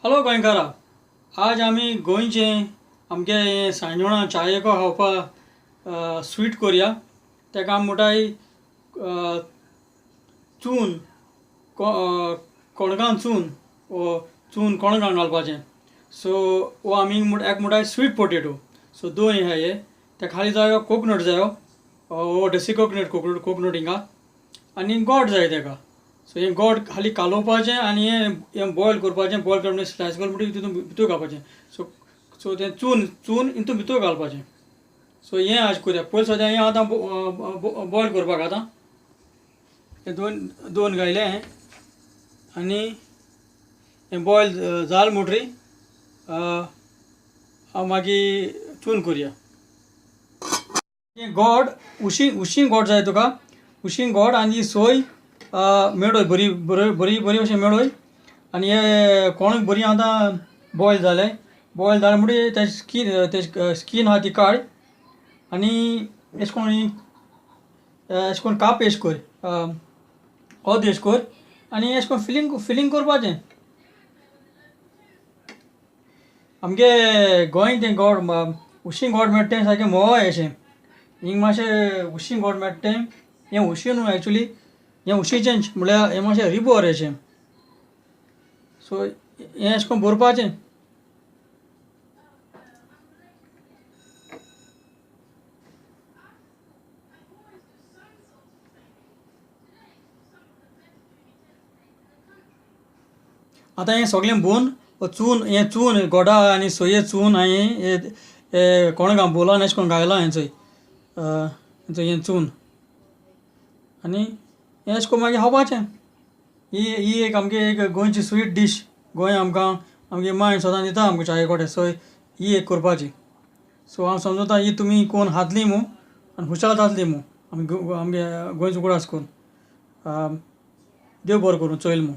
Hello गोंयकारा, आज आमी गोंयचे आमगे सांजवेळा चायेको खावपा स्वीट करया. ताका आमी म्हणटाय चून, कोणगां चून, वो चून कोणगां घालपाचें. सो वो आमी एक म्हणटाय स्वीट पोटेटो. सो दोन आहा हे. त्या खाली जायो कोकोनट जायो, वो देसी कोकोनट, कोकोनट हिंगा, आनी गोड जाय ताका. सो हें गोड खाली कालोवपाचें आनी हें बॉयल करपाचें. बॉयल करून स्लायस करून म्हणटकीर तितून भितर घालपाचें. सो सो तें चून चून हितून भितर घालपाचें. सो हें आज करया. पयलीं सद्या हें आतां बॉयल करपाक आतां हें दोन दोन घायलें हें आनी हें बॉयल जाल म्हणटरी हांव मागीर चून करया. हें गोड उशी उशी गोड जाय तुका, उशी गोड आनी सोय मेळय बरी बरी बरी बरी अशें मेळय. आनी हे कोणक बरी आतां बॉयल जालें. बॉयल जालें म्हणटकीर तें स्कीन, तें स्कीन आहा ती काड आनी अशें करून अशें करून काप अशें कर, अर्द अशें कर आनी अशें करून फिलींग फिलींग करपाचें. आमगे गोंय तें गोड उशी गोड मेळटा तें सारकें म्होंव अशें. हिंग मातशें उशी गोड मेळटा तें, हें उशी न्हू एक्चुली, हें उशीचें म्हणल्यार हें मातशें रिबोर अशें. सो हें अशें करून भरपाचें. आतां हें सगळें भोवन चून, हें चून गोडा आनी सोये चून हांवें हें कोणगां बोलान अशें करून घायलां हें चोय, हें चून आनी हें अशें करून मागीर खावपाचें. ही ही एक आमगे एक गोंयची स्वीट डीश. गोंय आमकां आमगे मांय सदां दिता आमकां चाये कडेन. सो ही एक करपाची. सो हांव समजता ही तुमी कोण खातली मू आनी खुशाल जातली मू आमगे आमगे गोंयचो उगडास करून. देव बरो करूं चोयल मू.